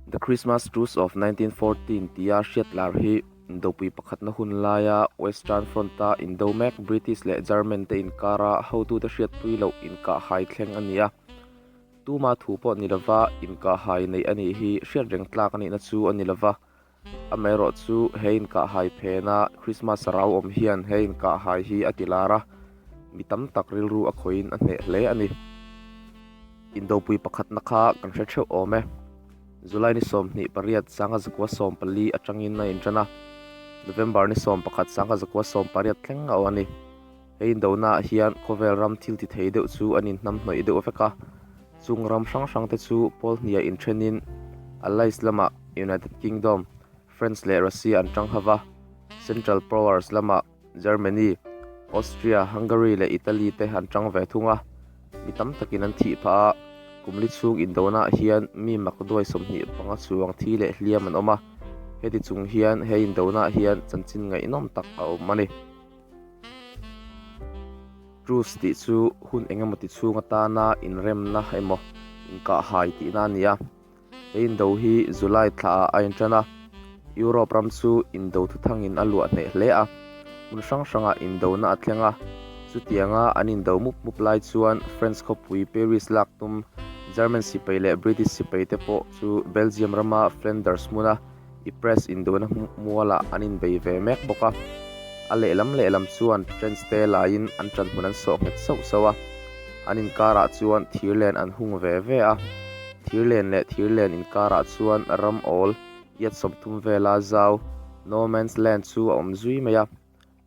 The Christmas Truce of 1914 tia hriat lar hi Indopui pakhatna hun laia Western Front-a indo mek British leh German te inkara hotute hriatpui loh inkahhai thleng a ni a. Tuma thu pawh ni lova inkahhai neih a nih hi hriat reng tlak a nihna chu a ni lova. Amaherawh chu he inkahhai phena Christmas rau awm hian he inkahhai hi a ti lar a, mi tam tak rilru a khawihin a hneh hle a ni. Indopui pakhatna kha kan hre theuh awm e. July ni 28 1914 atangin a intan a, November ni 11 1918 thleng a awh a ni. He indonaah hian khawvel ram thil ti thei deuh chu an inhnamhnawih deuh vek a, chung ram hrang hrang te chu pawl hniah inthenin Allies lamah United Kingdom, France leh Russia an tang hauh a, Central Powers lamah Germany, Austria, Hungary leh Italy te an tang ve thung a, mi tam takin an thih phah a, kum li chhung indonaah hian mi mak duai 25 chuang thi leh hliam an awm a, heti chung hian he indonaah hian chanchin ngaihnawm tak a awm a ni. Truce tih chu hun engemaw ti chhung atana inremna emaw inkahhai tihna a ni a. He indo hi July thlaah a intan a, Europe ram chu indo thuthangin a luah hneh hle a, hmun hrang hrangah indona a thleng a. Chutianga an indo mup mup lai chuan French khawpui Paris lak tum German sipai leh British sipai te pawh chu Belgium rama Flanders hmuna Ypres indona mualah an inbei ve mek bawk a, a lehlam lehlam chuan trench te laiin an ṭanhmun an sawh nghet sauh sauh a, an inkarah chuan thirlen an hung ve ve a, thirlen leh thirlen inkarah chuan ram awl iat 30 vela zau No Man's Land chu a awm zui mai a,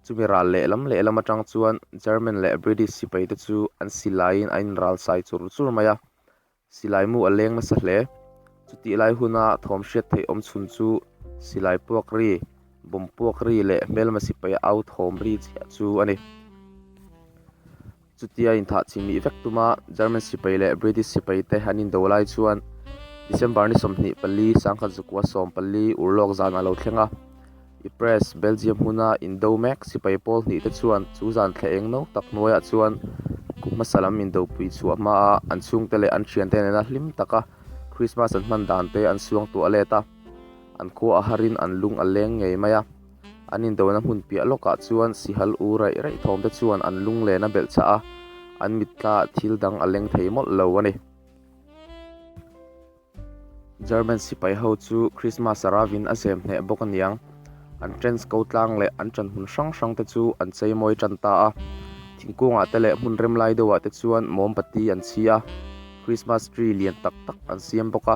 chumi ral lehlam lehlam aṭang chuan German leh British sipaite chu an silaiin an inralsai chur chur mai a. Silai mu a leng nasa hle. Chutih lai huna thawm hriat theih awm chhun chu silai puak ri, bawm puak ri leh hmelma sipai au thawm ri chiah chu a ni. Chutia inthah chimih vek tuma German sipai leh British sipai te an indo lai chuan December ni 24, 1914 urlawk zan a lo thleng a. Ypres, Belgium hmuna indo mek sipai pawl hnih te chuan chu zan thla eng no tak hnuaiah chuan kum hmasa lam indopui chhuah hmaa an chhungte leh an thiante nena hlim taka Krismas an hman dan te an suang tuah let a, an khua a harin an lung a leng ngei mai a. An indona hmun piah lawkah chuan sihal u raih raih thawm te chuan an lunglen a belh chah a, an mitthlaah thil dang a leng thei mawlh lo a ni. German sipai ho chu Christmas a ravin a zem hneh bawk aniang. An trench ko tlang leh an ṭan hmun hrang hrang te chu an chei mawi ṭan ta a. Thingkungah te leh hmun rem lai deuhah te chuan mawmbati an chhi a, Christmas tree lian tak tak an siam bawk a.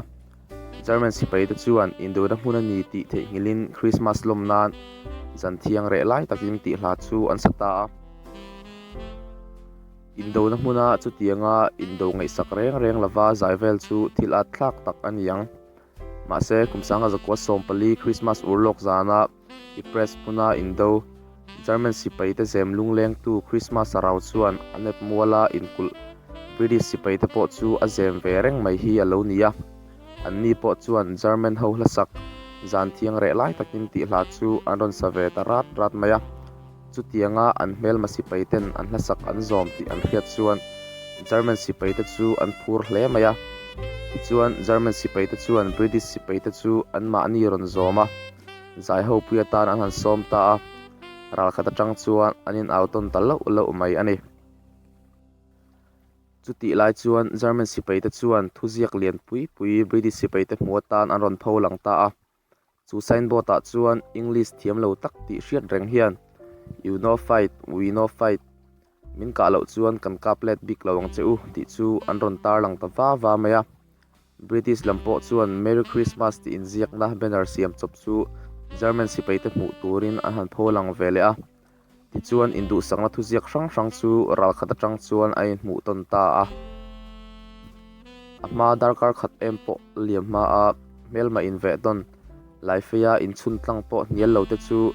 German sipai te chuan indona hmun a ni tih theihnghilhin Christmas lawm nan zan thiang reh lai takin tih hla chu an sa ta a. Indona hmuna chutianga indo ngaihsak reng reng lova zai vel chu thil at thlak tak a ni ang. Mahse, kum 1914 Krismas urlawk zana Ypres hmuna indo, German sipaite zem lunglengtu Krismas a rau chuan a nep muala inkulh British sipaite pawh chu a zem ve reng mai hi a lo ni a. Anni pawh chuan German ho hlasak zan thiang reh lai takin tih hla chu an rawn sa ve ta rat rat mai a. Chutianga an hmelma sipaiten an hlasak an zawm tih an hriat chuan German sipaite chu an phur hle mai a. Tichuan, German sipaite chuan British sipaite chu anmahni rawn zawm a, zaihopui atan an han sawm ta a, ralkhat atang chuan an inau tawn ta loh loh mai a ni. Chutih lai chuan German sipaite chuan thuziak lian pui pui British sipaite hmu atan an rawn pho lang ta a. Chu signboard ah chuan English thiam lo tak tih hriat reng hian You no fight, we no fight, min kah loh chuan kan kap let bik lo ang che u tih chu an rawn tar lang ta va va mai a. British lam pawh chuan Merry Christmas tih inziakna banner siam chawp chu German sipaite hmuh turin an han pho lang ve leh a. Tichuan induhsakna thuziak hrang hrang chu ralkhat atang chuan a inhmuh tawn ta a. A hma darkar khat em pawh liam hma a hmelma inveh tawn, Laifeia inchhun tlang pawh hnial lo te chu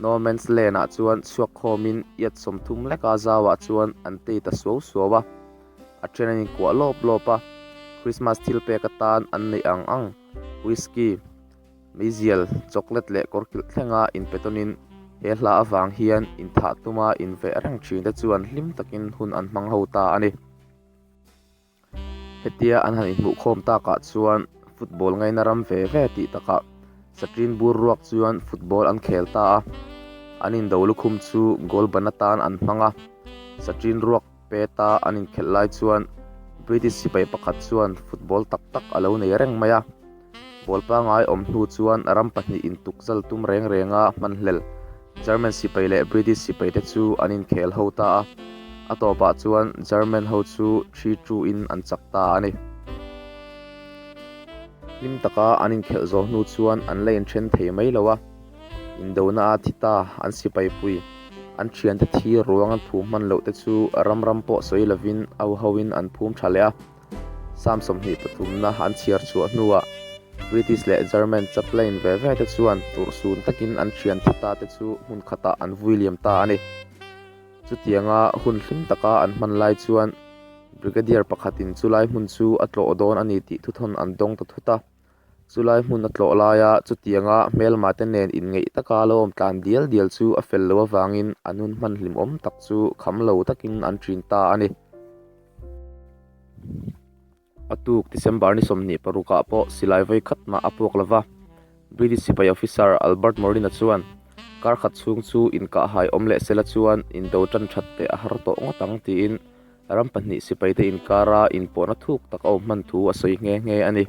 No Man's Land ah chuan chhuak khawmin iat 30 leka zauah chuan an tei ta suau suau a. A then an inkuah lawp lawp a, Christmas thil pek atan an neih ang ang, Whisky, Meizial, chocolate leh kawrkilh thlenga inpe tawnin he hla avang hian inthah tuma inveh reng thin te chuan hlim takin hun an hmang ho ta a ni. Hetia an han inhmuhkhawm takah chuan Football ngaina ram ve ve tih takah Satrin bur ruak chuan football an khel ta a, an indo lukhum chu goal ban atan an hmang a. Satrin ruak peta an inkhelh lai chuan British sipai pakhat chuan football tak tak a lo nei reng mai a. Ball pangai awm hnu chuan ram pahnih intuk zal tum reng renga hmanhlel German sipai leh British sipai te chu an inkhel ho ta a, a tawpah chuan German ho chu 3-2 in an chak ta a ni. Hlim taka an inkhelh zawh hnu chuan an la inthen thei mai lo a, indona a thi ta an sipai pui, an thiante thi ruang an phum hman loh te chu ram ram pawh sawi lovin au hoin an phum tha leh a. Sam 23 na an chhiar chhuah hnuah British leh German chaplain ve ve te chuan turhsun takin an thian thi ta te chu hmun khatah an vui liam ta a ni. Chutianga hun hlim taka an hman lai chuan Brigadier pakhatin chulai hmun chu a tlawh dawn a ni tih thuthawn an dawng ta thut a. Chulai hmun a tlawh laia chutianga hmelma te nen inngeih taka lo awm tlan dial dial chu a fel loh avangin an hun hman hlimawm tak chu kham lo takin an ṭin ta a ni. A tuk December ni 26 ah pawh silai vawi khat mah a puak lova, British sipai officer Albert Morin-a chuan kar khat chhung chu inkahhai awm leh sela chuan indo tan that teh a har tawh ngawt ang tiin ram pahnih sipaite inkara inpawhna thuk tak a awm hman thu a sawi nghe nghe a ni.